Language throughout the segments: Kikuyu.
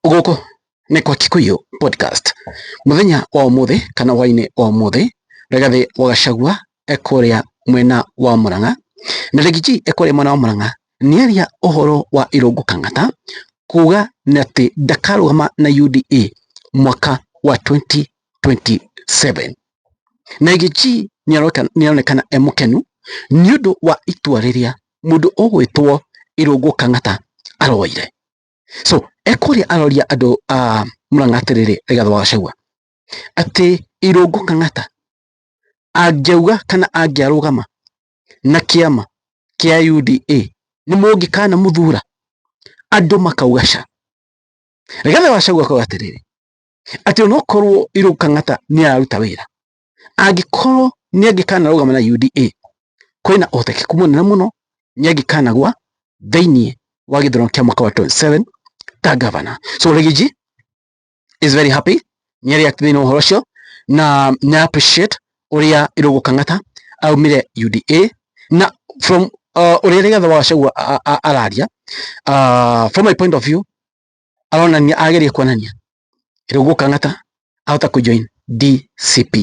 Gũkũ nĩ kwa Kikuyu Podcast. Mũthenya wa ũmũthĩ kana hwainĩ wa ũmũthĩ, Rigathĩ wa Gachagua e kũrĩa mwena wa Murang'a, na Riggy G e kũrĩa mwena wa Murang'a nĩaria ũhoro wa Irũngũ Kang'ata kuga atĩ ndakarũgama na UDA mwaka wa 2027. Na Riggy G nĩaronekana e mũkenu nĩ ũndũ wa itua rĩrĩa mũndũ ũgwĩtwo Irũngũ Kang'ata aroire. So ekũrĩa aroria andũ a Murang'a atĩrĩrĩ, Rigathĩ wa Gachagua atĩ Irũngũ Kang'ata angĩauga kana angĩarũgama na kĩama kĩa UDA nĩ mũngĩkana mũthura? Andũ makauga ca. Rigathĩ wa Gachagua akauga atĩrĩrĩ, atĩ onokorwo Irũngũ Kang'ata nĩ araruta wĩra, angĩkorwo nĩ angĩkanarũgama na UDA, kwĩna ũhotekeku mũnene mũno nĩ angĩkanagwa thĩinĩ wa gĩthurano kĩa mwaka wa 27 ta governor. So Riggy G is very happy nĩ react thĩinĩ wa ũhoro ũcio na nĩ appreciate ũrĩa Irũngũ Kang'ata aumire UDA na from ũrĩa Rigathĩ wa Gachagua araria, from my point of view, aronania ageria kuonania Irũngũ Kang'ata ahota kũ join DCP.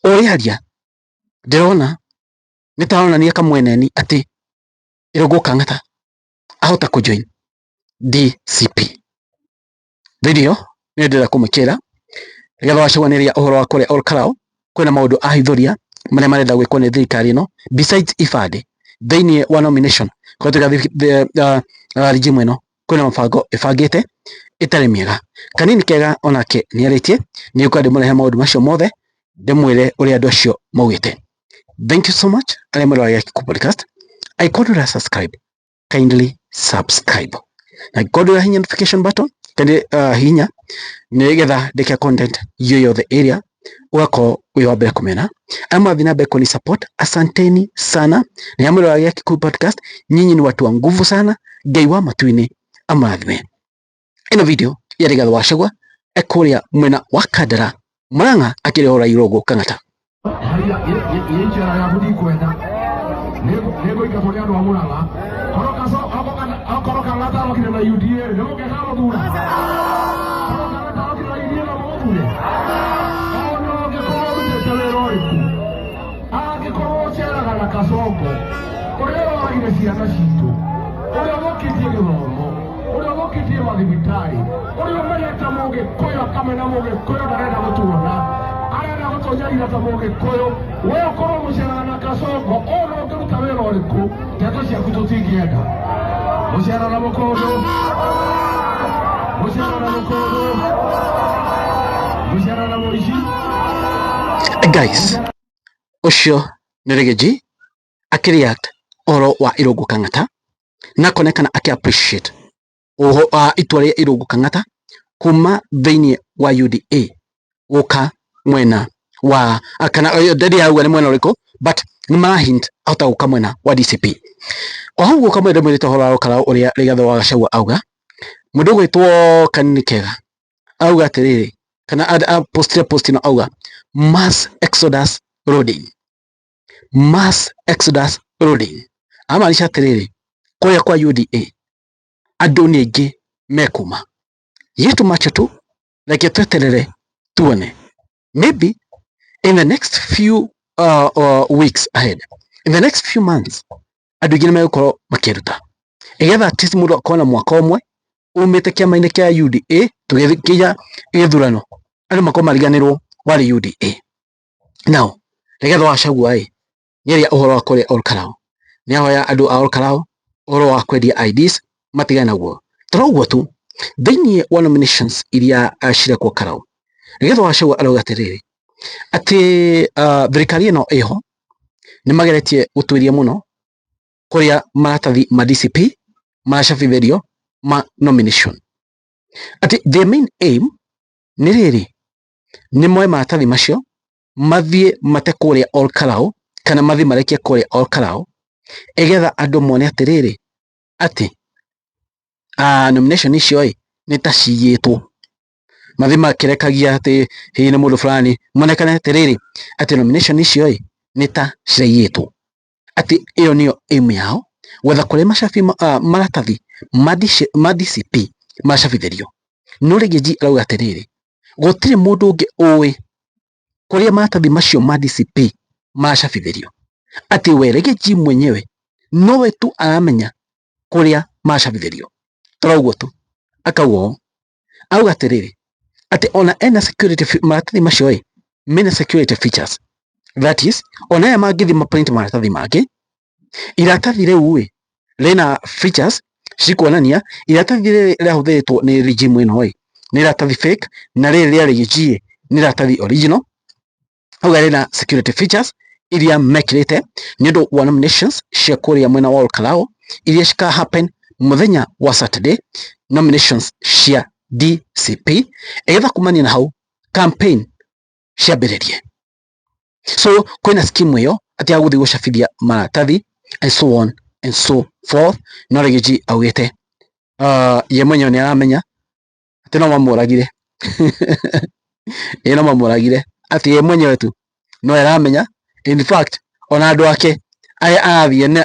Ũrĩa aria ndĩrona nĩ ta aronania kamweneni atĩ Irũngũ Kang'ata ahota kũ join DCP. Thĩinĩ ĩyo nĩ ndĩrenda kũmũkĩra Rigathĩ wa Gachagua nĩaria ũhoro wa kũrĩa Olkalou kwĩna maũndũ ahithũria marĩa marenda gwĩkwo nĩ thirikari ĩno besides ibandĩ thĩinĩ wa nomination kũhetũkĩra regime ĩno kwĩna mũbango ĩbangĩte ĩtarĩ mĩega. Kanini kega onake nĩarĩtie nĩngũka ndĩmũrehe maũndũ macio mothe ndĩmwĩre ũrĩa andũ acio maugĩte. Thank you so much arĩa mwĩroragia Kikuyu Podcast. Angĩkorwo ndũra subscribe, kindly subscribe, na angĩkorwo ndũrahihinya notification button, kindly hihinya nĩgetha ndĩkia content yoyothe ĩrĩa ũgakorwo wĩ wa mbere kũmĩona. Arĩa marathiĩ na mbere kũni support, asanteni sana. Na arĩa mwĩroragia Kikuyu Podcast, nyinyi ni watu wa nguvu sana. Ngai wa matu-inĩ amũrathime. Ĩno video ya Rigathĩ wa Gachagua e kũrĩa mwena wa Kandara, Murang'a, akĩrĩhũra Irũngũ Kang'ata. Haiya, ĩ njera yaku ndikwenda. Nĩngũingatwo nĩ andũ a Mũrang'a. Okorwo Kang'ata arokire na UDA rĩ, nĩmũngĩkaga mũthura? Korwo Kang'ata arokire na UDA no mũmũthure? Ona ũngĩkorwo ũrutĩte wĩra ũrĩkũ, angĩkorwo ũceraga na Kasongo, ũrĩa ũroragire ciana citũ, ũrĩa ũthũkĩtie gĩthomo, ũrĩa ũthũkĩtie mathibitarĩ, ũrĩa ũmenete Mũgĩkũyũ, akamena Mũgĩkũyũ, ndarenda gũtuona, arenda gũtũnyarira ta Mũgĩkũyũ, we ũkorwo mũceraga na Kasongo, ona ũngĩruta wĩra ũrĩkũ, ndeto ciaku tũtingĩenda. Mũcera na mũkũndũ, mũcera na mũkũndũ, mũcera na mũici. Guys, ũcio nĩ Riggy G akĩreact ũhoro wa Irũngũ Kang'ata na akonekana akĩ appreciate itua rĩa Irũngũ Kang'ata kuma thĩinĩ wa UDA gũka mwena wa kana ndĩrĩ auga nĩ mwena ũrĩkũ, but nĩ mara hint ahota gũka mwena wa DCP. O hau gũka mwena ndĩmwĩrĩte ũhoro wa Olkalou ũrĩa Rigathĩ wa Gachagua auga mũndũ ũgwĩtwo Kanini Kega auga atĩrĩrĩ, kana postire post ĩno, auga "Mass exodus loading, mass exodus loading." Amaanisha atĩrĩrĩ, kũrĩa kwa UDA andũ nĩ aingĩ mekuma yetu macho tu. Reke tweterere tuone, maybe in the next few weeks ahead, in the next few months, andũ aingĩ nĩ megũkorwo makĩruta igetha at least mũndũ akorwo na mwaka ũmwe umĩte kĩama-inĩ kĩa UDA. Tũgĩkinya gĩthurano andũ makorwo mariganĩrwo warĩ UDA. Now Rigathĩ wa Gachagua ĩ nĩaria ũhoro wa kũrĩa Olkalou, nĩahoya andũ a Olkalou ũhoro wa kwendia IDs matigane naguo. Toro ũguo tu, thĩinĩ wa nominations iria cirekwo Karau, Rigathĩ wa Gachagua arauga atĩrĩrĩ, atĩ thirikari ĩno ĩho nĩ mageretie gũtuĩria mũno kũrĩa maratathi ma DCP maracabithĩrio ma nomination, atĩ their main aim nĩ rĩrĩ, nĩ moe maratathi macio mathiĩ mate kũrĩa Olkalou kana mathiĩ marekie kũrĩa Olkalou ĩgetha andũ mone atĩrĩrĩ, atĩ nomination icio ĩ nĩ ta ciyĩtwo, mathiĩ makĩrekagia atĩ hihi nĩ mũndũ fulani, monekane atĩrĩrĩ, atĩ nomination icio ĩ nĩ ta ciraiyĩtwo, atĩ ĩyo nĩyo aim yao gwetha kũrĩa macabi maratathi ma DCP. Macabithĩrio. No Riggy G arauga atĩrĩrĩ, gũtirĩ mũndũ ũngĩ ũĩ kũrĩa maratathi macio ma DCP maracabithĩrio, atĩ we Riggy G mwenyewe nowe tu aramenya kũrĩa macabithĩrio. Tora ũguo tu akauga ũũ, auga atĩrĩrĩ, atĩ ona ena security maratathi macio ĩ mena security features, that is ona aya mangĩthiĩ ma print maratathi mangĩ, iratathi rĩu ĩ rĩna features cikuonania iratathi rĩrĩ rĩahũthĩrĩtwo nĩ regime ĩno ĩ nĩ iratathi fake, na rĩrĩ rĩa Riggy G ĩ nĩ iratathi original. Auga rĩna security features iria mekĩrĩte nĩ ũndũ wa nominations cia kũrĩa mwena wa Olkalou iria cika happen mũthenya wa Saturday, nominations cia DCP, ĩgetha kumania na hau campaign ciambĩrĩrie. So kwĩna scheme ĩyo atĩ ya gũthiĩ gũcabithia maratathi and so on and so forth. No Riggy G augĩte ye mwenyewe nĩ aramenya atĩ no mamũragire, ĩ no mamũragire, atĩ ye mwenyewe tu no aramenya. In fact ona andũ ake arĩa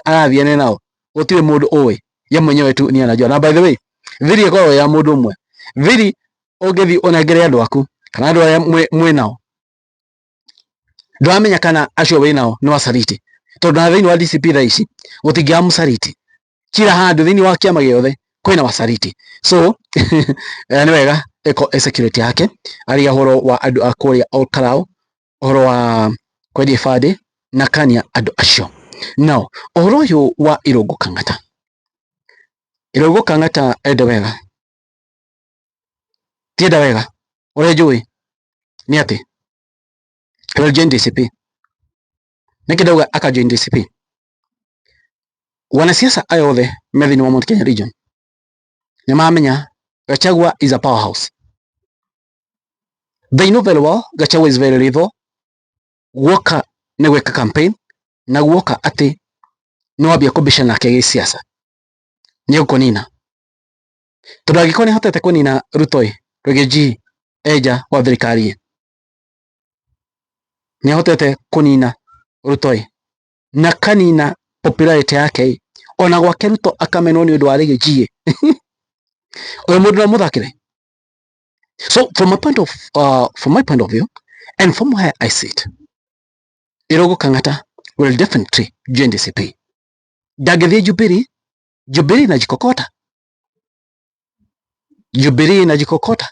arathiĩ nao gũtirĩ mũndũ ũĩ, ye mwenyewe tu ni anajua. Na by the way, thiri ĩkoragwo ya mũndũ ũmwe. Thiri ũngĩthiĩ ũnengere andũ aku kana andũ arĩa mwĩ nao, ndũramenya kana acio wĩ nao nĩ wacariti, tondũ na thĩinĩ wa DCP thaa ici gũtingĩaga mũcariti, kila handũ thĩinĩ wa kĩama gĩothe kwĩna wacariti. So nĩ wega ĩko security yake aria ũhoro wa andũ a kũrĩa Olkalou, ũhoro wa kwendia ibandĩ na kania andũ acio. Now ũhoro ũyũ wa Irũngũ Kang'ata, Irũngũ Kang'ata ende wega tienda wega, ũrĩa njũĩ nĩ atĩ he will join DCP. Nĩkĩ ndauga aka join DCP? Wanasiasa aya othe me thĩinĩ wa Mount Kenya region nĩ mamenya Gachagua is a powerhouse. They know very well Gachagua is very lethal. Guoka nĩ gwĩka campaign na guoka atĩ nĩ wambia kũbicana nake gĩsiasa nĩ egũkũnina, tondũ angĩkorwo nĩ ahotete kũnina Ruto ĩ, Riggy G enja wa thirikari ĩ, nĩ ahotete kũnina Ruto ĩ, na kanina popularity yake ĩ, ona gwake Ruto akamenwo nĩ ũndũ wa Riggy G ĩ, ũyũ mũndũ no mũthakĩre. So from my point of view and from where I sit, Irũngũ Kang'ata will definitely join DCP. Ndangĩthiĩ Jubilee, Jubilee inajikokota, Jubilee inajikokota.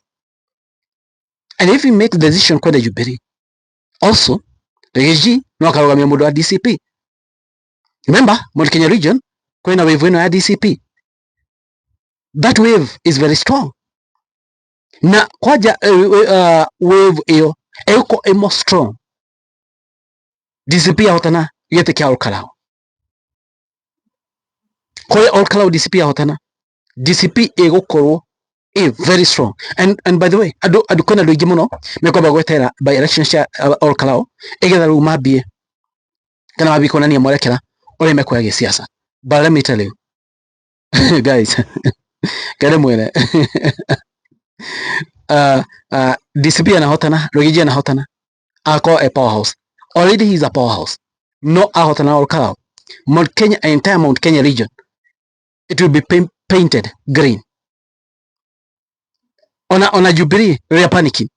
And if he make the decision kwenda Jubilee, also Riggy G no akarũgamia mũndũ wa DCP. Remember, Mount Kenya region kwĩna wave ĩno ya DCP. That wave is very strong. Na kwanja wave ĩyo ĩgũkorwo ĩ more strong DCP yahotana gĩtĩ kĩa Olkalou. Kũrĩa Olkalou DCP yahotana, DCP ĩgũkorwo ĩ very strong. And by the way, andũ kwĩna andũ aingĩ mũno mekwamba gweterera by election cia Olkalou ĩgetha rĩu mambie kana mambie kuonania mwerekera ũrĩa mekuoya gĩsiasa. But let me tell you guys, kere mwĩre DCP anahotana, Riggy G anahotana, akorwo a powerhouse. Already he is a powerhouse. No ahotana Olkalou, Mount Kenya, entire Mount Kenya region, it will be painted green. Ona Jubilee, they are panicking.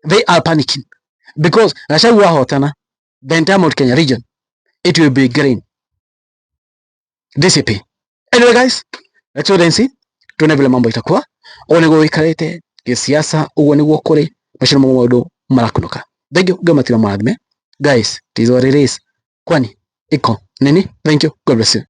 They are panicking because Gachagua ahotana, the entire Mount Kenya region, it will be green. DCP. Anyway guys, let's wait and see. Tuone vile mambo itakuwa. Ũguo nĩguo gũikarĩte gĩsiasa, ũguo nĩguo kũrĩ, macio nĩmo maũndũ marakunũka. Thank you, Ngai matira marathime. Guys, it is what it is. Kwani iko nini? Thank you. God bless you.